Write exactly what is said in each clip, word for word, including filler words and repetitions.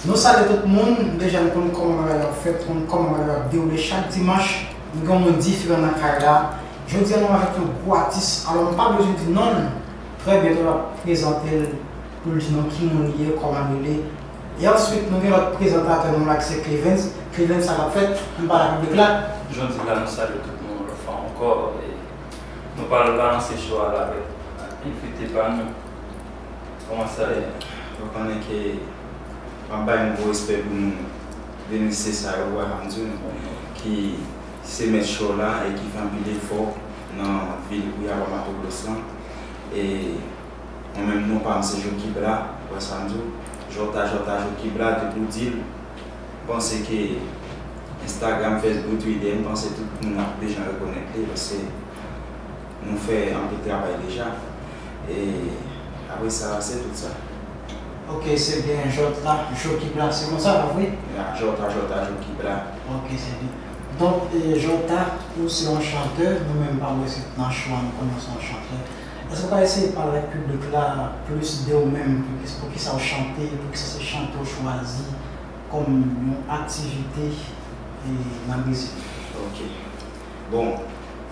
Nou salye tout moun, deja nou konn kòman bagay yo ap fèt, konn kòman bagay yo ap dewoule chak dimanch. Nou gen yon moun diferan nan kay la. Jodi a nou avèk yon gwo atis, alò m pa bezwen di non l, trè byento l ap prezante l pou l di nou ki moun li ye, kòman l rele. E answit nou gen lòt prezantatè nou la ki se Clevens. Clevens, sa k ap fèt? Ann pale ak piblik la. Jan w di la, nou salye tout moun yon lòt fwa ankò. E nou pral lanse show a la avèk envite pa nou. Kòman sa ye? Ou konnen ke m ap bay yon gwo respè pou nou, Denis Cesar, ou wè, Hamdun, ki se mèt show la e ki fè anpil efò nan vil Guayabo Mato Grosso lan. E mwen menm, non pa m se Jokibla, ou wè sa m di w? Jota, Jota, Jokibla, depi w di l, m panse ke Instagram, Facebook, Twitter, m panse tout moun ap deja rekonèt li, paske nou fè anpil travay deja. E apre sa, se tout sa. Ok, se byen, Jota, Jokibla, se konsa, pa vre? Ya, Jota, Jota, Jokibla. Ok, se byen. Donk, e, Jota, ou se yon chantè, nou menm pa wè se nan show a nou konnen w se yon chantè. Èske w ka eseye pale avèk piblik la plis de ou menm, pou ki, pou kisa w chante, pou kisa se chante w chwazi kòm yon aktivite, e, nan mizik? Ok. Bon,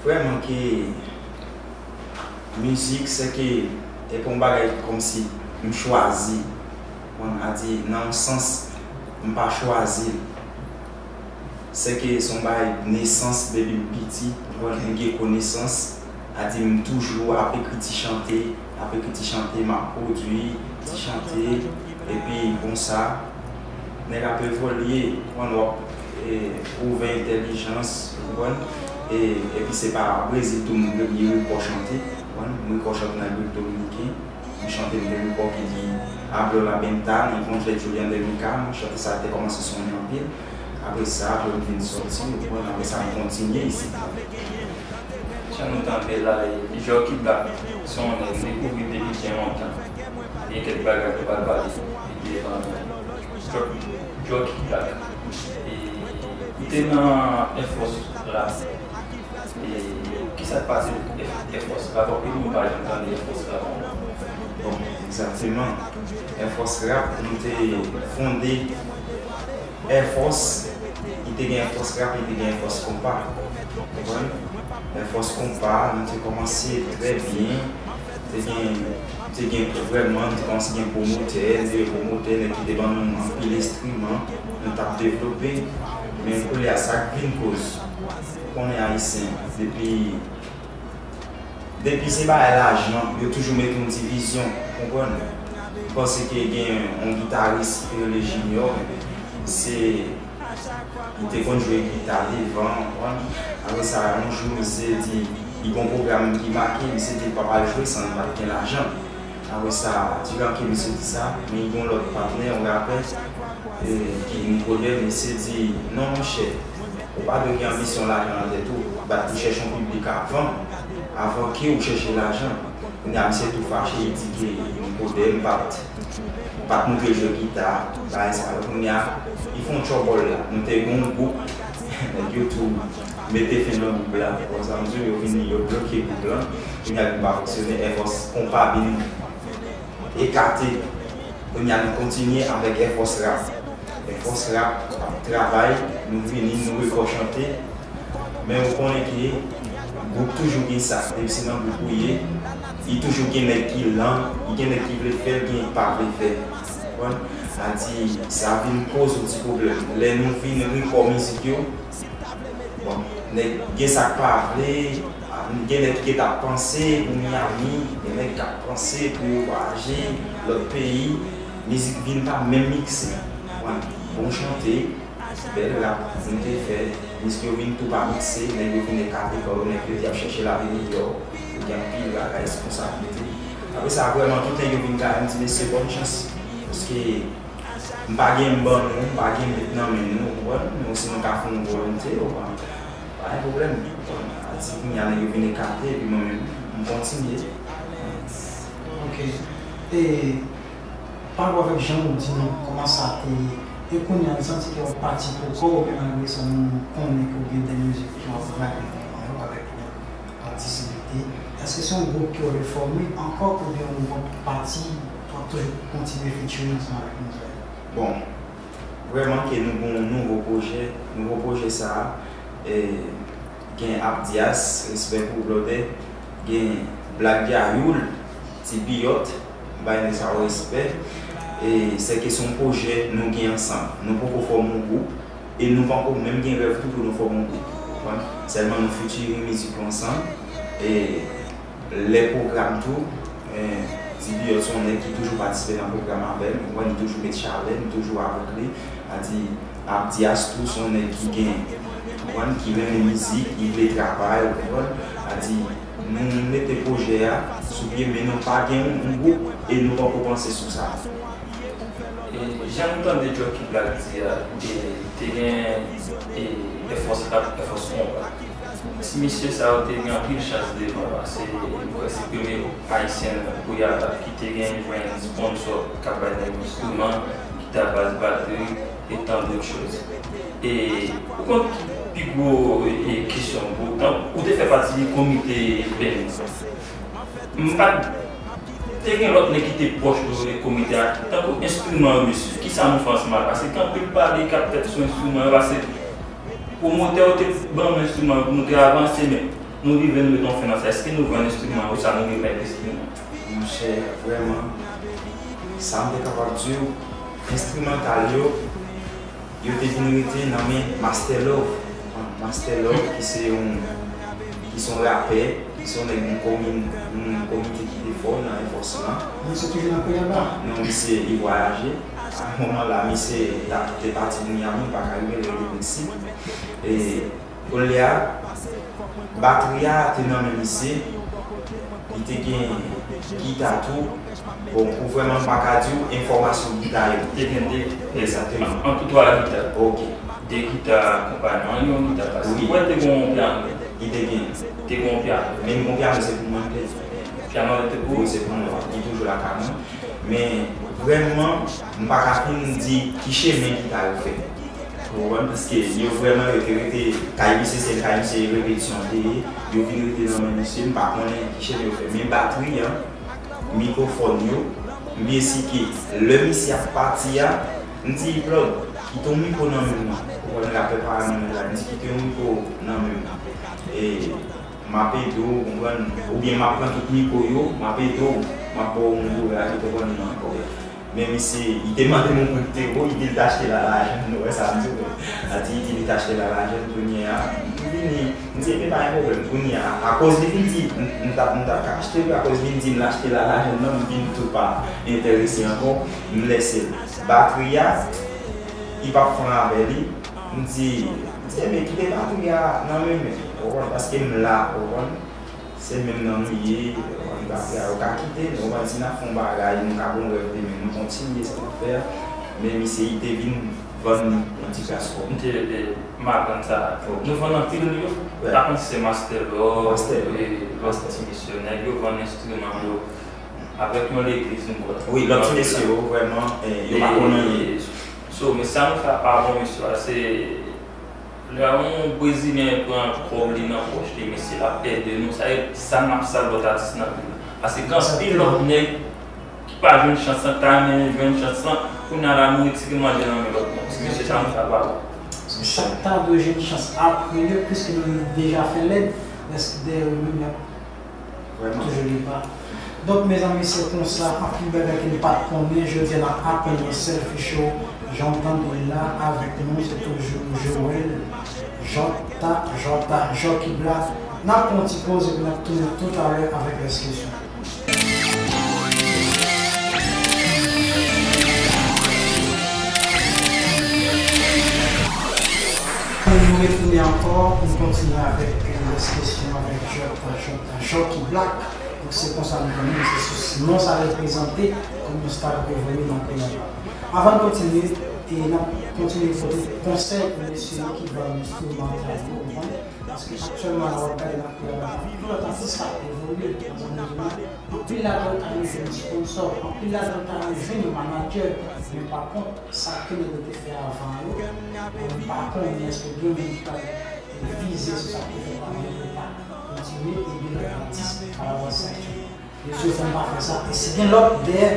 vrèman ke mizik, se ke, e pa yon bagay kòmsi m chwazi. Bon, a di, nan yon sans, m pa chwazi l. Se ke se yon bagay nesans, depi m piti, ou konprann, m gen konesans. A di, m toujou ap ekri ti chante, ap ekri ti chante, m ap pwodui ti chante, epi konsa, nèg ap evolye, ou konprann, w ap, e, ouvè entèlijans, ou konprann, e, epi se pa Brezil tou m gen rekò chante, ou konprann, m rekò chante nan Repiblik Dominiken, m chante m gen rekò ki di Hablo la Venta, Encontré Julian de Mica, m chante sa te kòmanse sonnen anpil, apre sa, apre m vin sòti, ou konprann, apre sa, m kontinye isit. Jan nou tande la, e, Jokibla, se yon nèg m dekouvri depi byen lontan. Gen kèk bagay nou pral pale pi devan. Jokibla. E, ou te nan Air Force Rap. E, kisa k pase Air Force Rap? Anpil moun pa janm tande Air Force Rap ankò. Bon, egzakteman. Air Force Rap, nou te fonde Air Force, li te gen Air Force Rap, li te gen Air Force Konpa. Ou konprann? Air Force Konpa, nou te kòmanse trè byen. Te gen, te gen vrèman, nou te kòmanse gen pwomotè, nou te gen pwomotè, nèg ki te ban nou anpil enstriman, nou t ap devlope. Men kounye a, sa k vin koz, ou konnen Ayisyen, depi Depi se bagay lajan, yo toujou mete yon divizyon, ou konprann? M panse ke gen yon gitaris ki rele Junior, se, li te konn jwe gita devan, ou konprann? Apre sa, yon jou, misye di, li gen yon pwogram ki make, misye di l p ap al jwe san l pa t gen lajan. Apre sa, diran ke misye di sa, men gen yon lòt patnè, yon rapè, e, ki Nikodèm, misye di, non, monchè, ou pa dwe gen anbisyon lajan nan tèt ou, bat pou chèche yon piblik avan, avan ke ou chèche lajan. Kounye a, misye tou fache, li di ke Nikodèm pa t, pa t montre l jwe gita, bagay sa yo. Kounye a, li fè yon tchòbòl la. Nou te gen yon gwoup, nèg yo tou mete fen nan gwoup la. Konsa, m di w, yo vini, yo bloke gwoup lan. Kounye a, li pa fonksyone, Air Force Konpa vin ekate. Kounye a, nou kontinye avèk Air Force Rap. Air Force Rap ap travay, nou vini, nou rekò chante. Men ou konnen ke gwoup toujou gen sa. Depi se nan gwoup ou ye, li toujou gen nèg ki lan, li gen nèg ki vle fè l, gen ki pa vle fè. Konprann? Sa di, sa vin koz yon ti pwoblèm. Lè nou vin rekò mizik yo, bon, nèg gen sa k pa vle, gen nèg ki t ap panse pou Miami, gen nèg k ap panse pou yo vwayaje lòt peyi, mizik vin pa menm mikse. Bon, bon chante, bèl rap, nou te fè, mizik yo vin tou pa mikse, nèg yo vin ekate kò yo, nèg yo di y ap chèche lave miyò, yo gen anpil bagay, responsablite. Apre sa, vrèman, tout nèg yo vin kay la, m di, mesye, bòn chans. Paske m pa gen m ban nou, m pa gen met nan men nou, ou konprann? Men si nou ka fè yon volonte, ou konprann? Pa gen pwoblèm. Bon, a di kounye a nèg yo vin ekate, epi mwen menm, m kontinye. Ok. E, pa rapò avèk jan ou di nou kòman sa te ye. E kounye a, nou santi ke w ap pati pou kò w, oubyen malgre sa, nou konnen ke w gen de mizik ke w ap travay ansanm avèk lòt atis envite. Èske se yon gwoup ke w vle fòme ankò, oubyen w ap pati, w ap toujou kontinye featuring ansanm avèk moun sa yo? Bon, Vrèman ke nou gen yon nouvo pwojè, nouvo pwojè sa a, e, gen Abdias, respè pou ou, blòdè, gen Black Djayoul, Ti Piyòt, bay nèg sa yo respè. E sèke se yon pwojè nou gen ansanm. Nou poko fòme yon gwoup, e nou poko menm gen rèv tou pou nou fòme yon gwoup, ou konprann? Sèlman nou fitiri mizik yo ansanm. E lè pwogram tou, e, Ti Piyòt se yon nèg ki toujou patisipe nan pwogram avè m, ou konprann, li toujou met chalè, m toujou avèk li. A di, Abdias tou se yon nèg ki gen, ou konprann, ki renmen mizik, ki vle travay, ou konprann. A di, nou mete pwojè a sou pye, men nou pa gen yon, yon gwoup, e nou poko panse sou sa. E jan nou tande Djocky Black di a, e, te gen, e, Air Force rap, Air Force konba. Ti mesye sa yo te gen anpil chans devan, paske m kwè se premye gwoup ayisyen pou y a rap ki te gen jwenn sponsò k ap bay nèg enstriman, gita, bas, batri, e tant d'autres choses. E ou konn ki pi gwo, e, kesyon pou ou? Tan, ou te fè pati komite band nan. M pa t te gen lòt nèg ki te pwòch de komite a, tankou enstriman yo, mesye, kisa nou fè ansanm avè? Paske gen anpil pale k ap fèt sou enstriman yo, paske pwomotè yo te ban nou enstriman yo pou nou te avanse, men nou rive, nou met yon fen nan sa. Èske nou vann enstriman yo, sa nou rive fè enstriman? Monchè, vrèman, sa m te kapab di w, enstrimantal yo, yo te vin rete nan men Master Love. Master Love, ki se yon, ki se yon rapè, ki se yon nèg yon komin, yon komite ki te fò nan Air Force lan. Misye toujou nan Kouyaba? Non, misye, li vwayaje. A moman la, misye t ap, te pati Miami, li pa ka rive, li rete Meksik. E kounye a, batri a te nan men misye, li te gen gita tou. Bon, pou vrèman m pa ka di w enfòmasyon gita yo. Te gen de, egzakteman, an tou twa gita. Ok. De gita akonpayman, yon gita bas. Wi. Ou wè te gen yon pyano? Li te gen. Te gen yon pyano. Men yon pyano se pou mwen, li te. Pyano a te pou ou? Wi, se pou mwen. Li toujou lakay mwen. Men vrèman, m pa ka fin di ki chemen gita yo fè. Ou konprann? Paske yo vrèman, yo te rete kay misye, se kay misye, repetisyon te ye, yo vin rete nan men misye, m pa konnen ki chemen yo fè. Men batri an, mikwofòn yo, m byen si ke lè misye ap pati a, m di, Blòd, kite yon mikwo nan men mwen. Ou konprann, rapè pa nan men la, m di, kite yon mikwo nan men mwen. E, m ap ede w, konprann, oubyen m ap pran tout mikwo yo, m ap ede w, m ap ba w yon gwo rale, konprann, nan kò w. Men misye, li te mande m yon pri ki te wo, li di l t achte l a lajan, nou wè sa m di w. A di, li di li t achte l a lajan, kounye a, m vini, m di, ebyen, pa gen pwoblèm, kounye a, akoz li vin di, m, m t ap, m t ap ka achte l, akoz li vin di m l achte l a lajan nan, m vin tou pa enterese ankò, m lèse l. Batri a, li p ap fran avè li, m di, m di, ebyen, kite batri a nan men mwen, ou konprann, paske m la, ou konprann. Se menm nan nou ye, batri a yo ka kite, nou pa di n ap fè yon bagay, nou ka gon rèv demen, nou kontinye sa n ap fè a. Men misye, li te vin vann nou yon ti kras kòb. M te, e, m aprann sa. Ok. Nou vann anpil yo. Wi. Pa konn si se Master Love, Master Love, e, lòt ti mesye, nèg yo vann enstriman yo avèk yon legliz, m kwè. Wi, lòt ti mesye yo, vrèman, e, yo pa konn anyen. So, men sa nou fè a pa bon, mesye, se Lè yon Brezilyen pran kòb li nan pòch li, mesye, l ap ede nou, sa e sa n ap sal lòt atis nan vil la. Paske gen anpil lòt nèg ki pa jwenn chans lan, ta renmen jwenn chans lan, kounye a la nou retire manje nan men lòt moun. Ti mesye sa nou fè a pa bon. Chak ta dwe jwenn chans apre yo, piske nou deja fè lèd, rès dèyè yo menm y ap Vrèman. Toujou li pa. Donk, mezanmi, se konsa, anpil bagay ke nou pa t konnen, jodi a n ap aprann yon sèl fi cho, jan w tande l la, avèk nou, se toujou Joel, Jòta, Jòta, Jòki Bla. N ap pran yon ti poz epi n ap tounen toutalè avèk rès kesyon. Nou retounen ankò pou n kontinye avèk, e, rès kesyon avèk Jòta, Jòta. Jòki Black. Donk, se konsa nou konnen, se sou non sa l reprezante kòm yon star ke voye nan peyi a. Avan n kontinye, e n ap kontinye pote konsèy pou mesye yo ki vann enstrimantal yo, ou konprann? Paske aktyèlman la, w ap gade nan peyi a, anpil lòt atis k ap evolye nan zòn rejyonal. Anpil ladan yo ta renmen jwenn sponsò, anpil ladan yo ta renmen jwenn yon manadjè, men pa kont, sa ke nèg yo te fè avan yo, nou pa konnen èske gen moun ki pral vize sou sa k te fèt avan yo pou yo ta kontinye ede lòt atis pa la voie sexuelle. Mesye, fò n pa fè sa. E si gen lòt dèyè,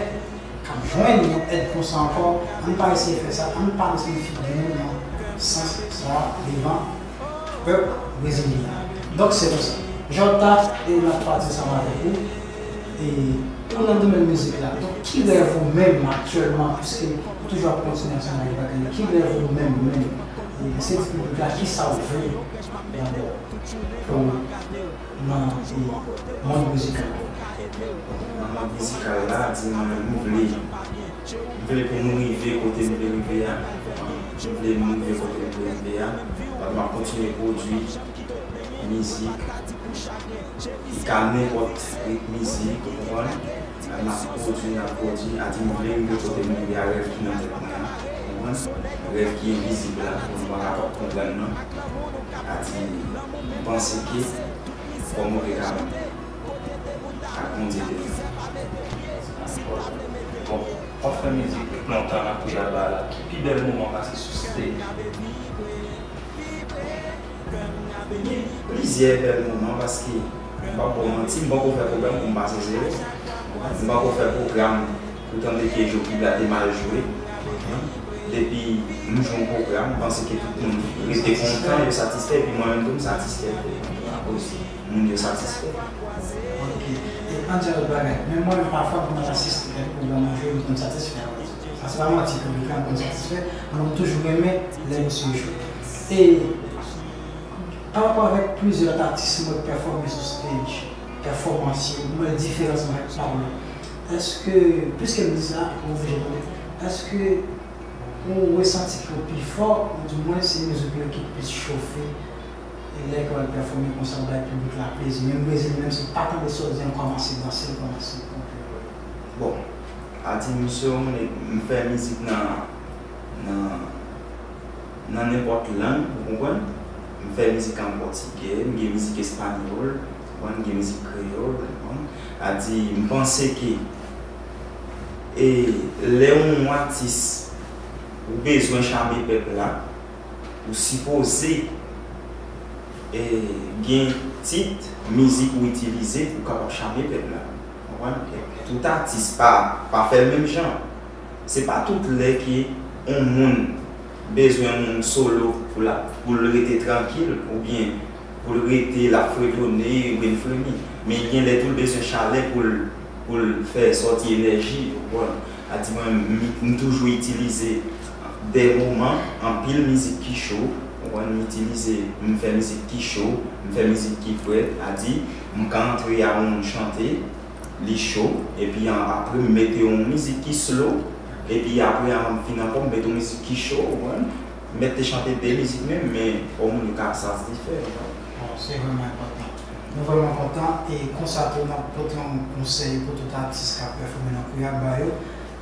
k ap jwenn yon èd konsa ankò, ann pa eseye fè sa, ann pa eseye figi nou nan sans sa a devan pèp brezilyen an. Donk, se konsa. Jòta, e n ap pati ansanm avèk ou. E ou nan domèn mizik la. Donk, ki rèv ou menm aktyèlman, piske ou toujou ap kontinye ansanm avèk bagay yo, ki rèv ou menm, menm? E se di piblik la, ki sa ou vle dabò pou nan, e, mond mizikal la? Nan mond mizikal la, di mwen, m vle, m vle pou m rive kote m vle rive a. M vle m rive kote m vle rive a. Paske m ap kontinye pwodui mizik ki ka nenpòt ritm mizik, ou konprann? M ap pwodui, m ap pwodui, a di m vle rive kote m rive a, rèv ki nan tèt mwen an, ou konprann? Rèv ki envizib la, nou pa kapab konprann nan. A di, m panse ke fò m rive kanmenm. Ak Bondye demen. Bon, w ap fè mizik lontan nan Kouyaba la. Ki pi bèl moman pase sou stage? Gen plizyè bèl moman paske, m p ap ba w manti, m poko fè pwogram pou m pase zewo. M poko fè pwogram pou tande ke Joe Kibla te mal jwe. Depi m jwe yon pwogram, m panse ke tout moun rete kontan, yo satisfè, epi mwen menm tou m satisfè. Akoz moun yo satisfè. Ok. E ann di lòt bagay. Men mwen menm pafwa pou mwen asiste kèk pwogram an jwe, m konn satisfè. Sa se pa manti, piblik la m konn satisfè, alò m toujou renmen lè misye jwe. E pa rapò avèk plizyè lòt atis mwen pèfòme sou stage, pèfòmans yo, m wè diferans mwen avèk pa w yo. Èske, piske m di sa, ou oblije tande, èske ou resanti ke w pi fò, ou di mwen se mizik ou yo ki plis chofe, e lè ke w al pèfòme konsa, w bay piblik la plezi, menm Brezil, menm si w pa tande sa w di an, kòmanse danse, l kòmanse ponpe w. Bon, a di misye, ou konnen, m fè mizik nan, nan, nan nenpòt lang, ou konprann? M fè mizik an pòtigè, m gen mizik espanyòl, ou konprann, m gen mizik kreyòl, ou konprann? A di, m panse ke, e, lè yon atis ou bezwen chame pèp la, ou sipoze, e, gen tit mizik ou itilize pou w kapab chame pèp la. Konprann? Tout atis pa, pa fè l menm jan. Se pa tout lè ke yon moun bezwen yon moun solo pou l ap, pou l rete trankil oubyen pou l rete l ap fredone, renfreni. Men gen lè tou l bezwen chalè pou l, pou l fè sòti enèji, ou konprann? A di mwen, m, m toujou itilize de moman, anpil mizik ki cho, ou konprann? M itilize, m fè mizik ki cho, m fè mizik ki frèt, a di, m ka antre a yon moun chante, li cho, epi an, apre m mete yon mizik ki slow, epi apre an, m fin ankò, m mete yon mizik ki cho, ou konprann? M mèt te chante de mizik menm, men o moun yo ka satisfè, ou konprann? Bon, se vrèman enpòtan. Nou vrèman kontan, e konsa tou, n ap pote yon konsèy pou tout atis k ap pèfòme nan Kouyaba yo.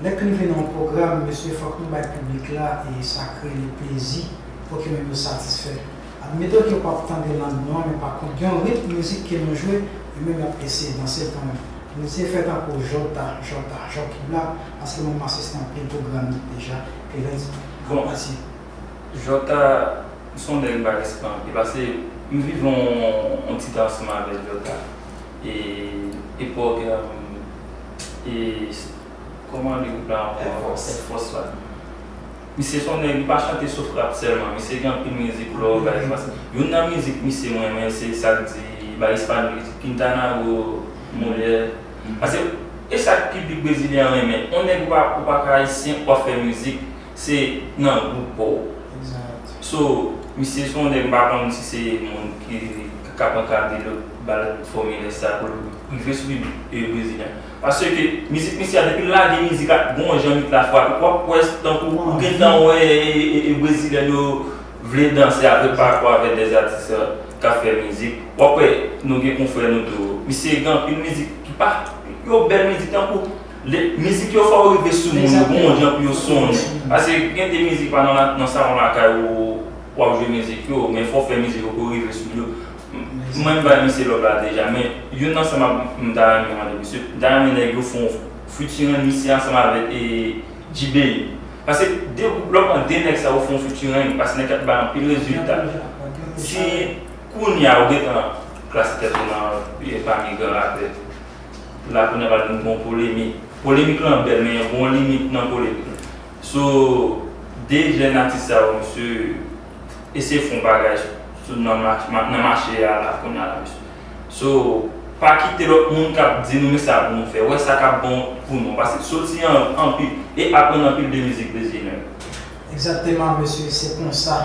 Lè k rive nan yon pwogram, mesye, fòk nou bay piblik la, e sa kreye li plezi pou ke menm yo satisfè. Admeton ke w p ap tande lang nou an, men pa kont, gen yon ritm mizik ke nou jwe, yo menm y ap eseye danse l kanmenm. Nou eseye fè tankou Jòta, Jòta, Jòkibla, paske mwen menm m asiste anpil pwogram deja, ke lè di, bon, pase. Jòta, m se yon nèg m pa respè anpil, paske m viv yon, yon ti tan ansanm avèk Jòta. E, epòk, e, e, kòman li gwoup la ankò? Air Force. Air Force, wi. Misye se yon nèg, li pa chante sof rap sèlman. Misye gen anpil mizik love, bagay konsa. Youn nan mizik misye mwen renmen, se sa k di, bagay espanyòl, Quintanaro, Molière. Paske e sa k piblik brezilyen an renmen. Yon nèg ou pa, ou pa ka ayisyen, w ap fè mizik, se nan gwoup pa w. Exact. So, misye se yon nèg, m pa konn si se moun ki ka pran kado, ba l fòmilè sa pou l rive sou piblik, e, brezilyen. Paske mizik misye a, depi l lage mizik la, gon jan bit la frape. W ap wè tankou ou gentan wè, e, e, e, brezilyen yo vle danse avèk, pa rapò avèk de atis, e, k ap fè mizik. W ap wè nou gen konfrè nou tou. Misye gen anpil mizik ki pa, yo bèl mizik tankou, le, mizik yo fò yo rive sou moun yo, gon jan pou yo sonnen. Paske gen de mizik pa nan la, nan salon lakay ou, w ap jwe mizik yo, men fò w fè mizik yo pou yo rive sou moun yo. Mwen m bay misye love la deja, men youn nan sa m ap, m ta renmen mande misye, m ta renmen nèg yo fè yon featuring misye ansanm avèk, e, G-Baby. Paske de gwoup, lè w pran de nèg sa yo fè yon featuring, paske nèg yo ap bay anpil rezilta. Si kounye a ou gentan klase tèt ou nan, e, pami gran rapè, la kounye a pral gen yon polemik. Polemik lan bèl, men gen yon limit nan polemik lan. So, de jèn atis sa yo, mesye, eseye fè yon bagay sou, nan mach-, nan mache a la, kounye a la, mesye. So, pa kite lòt moun k ap di nou, men sa pou nou fè. Wè sa k ap bon pou nou. Paske soti an, anpil, e aprann anpil de mizik brezilyen. Egzakteman, mesye, se konsa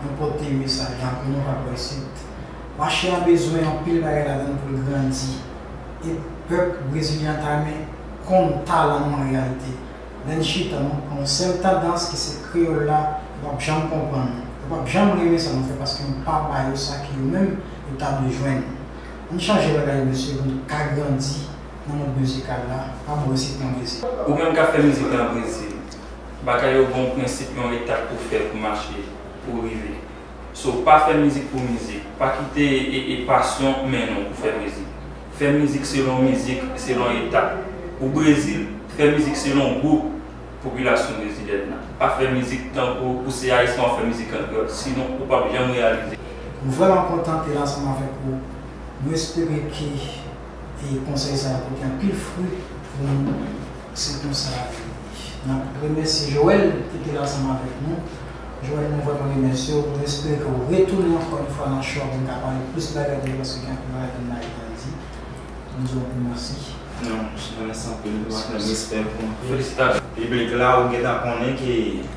nou pote mesaj la pou nou k ap wè isit. Mache a bezwen anpil bagay ladan l pou l grandi. E pèp brezilyen an ta renmen konn talan nou an reyalite. Lè n chita, nou pran yon sèl tandans ki se kreyòl la, yo p ap janm konprann nou. Yo p ap janm renmen sa nou fè paske nou pa ba yo sa ke yo menm yo ta dwe jwenn. Ann chanje bagay yo, mesye, pou nou ka grandi nan mond mizikal la, pa move sitman Brezil. Ou menm k ap fè mizik nan Brezil, bagay yo gen yon prensip, yon etap pou fè pou mache, pou rive. So, pa fè mizik pou mizik. Pa kite e, e pasyon mennen w pou fè mizik. Fè mizik selon mizik, selon etap. Ou Brezil, fè mizik selon gwoup popilasyon brezilyèn nan. Pa fè mizik tankou ou se ayisyen w ap fè mizik an kreyòl. Sinon, ou p ap janm reyalize. M vrèman kontan te la ansanm avèk ou. Nou espere ke e konsèy sa a pote anpil fwi pou nou. Se konsa, n ap remèsye Joel ki te la ansanm avèk nou. Joel, nou vrèman remèsye w. Nou espere ke w retounen ankò yon fwa nan show a pou n ka pale plis bagay de li paske gen anpil bagay ke n ta renmen di. Nou di w anpil mèsi. Non, monchè, mèsi anpil, patnè, respè pou anpil. Felisitasyon. Piblik la, ou gentan konnen ke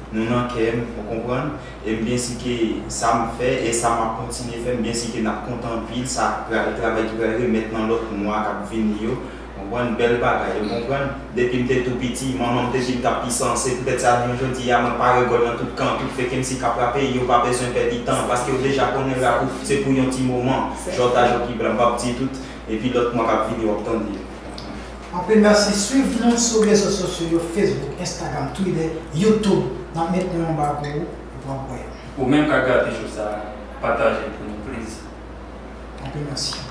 nou nan kè m, ou konprann? E m byen si ke sa m fè e sa m ap kontinye fè, m byen si ke n ap kontan anpil sa tra-, travay ki pral remèt nan lòt mwa k ap vini yo. Konprann? Bèl bagay, ou konprann? Depi m te tou piti, manman m te di m t ap pi sanse. Poutèt sa, jounen jodi a, mwen pare gòl nan tout kan, tout fè kèmsi k ap frape, yo pa bezwen pèdi tan, paske yo deja konnen rap ou se pou yon ti moman. Jòtaj yo ki blan, m p ap di tout, epi lòt mwa k ap vini, w ap tande yo. Anpil mèsi. Swiv nou sou rezo sosyo yo, Facebook, Instagram, Twitter, YouTube. N ap met nou anba pou ou, epi w ap wè yo. Ou menm k ap gade show sa a, pataje l pou nou, please. Anpil mèsi.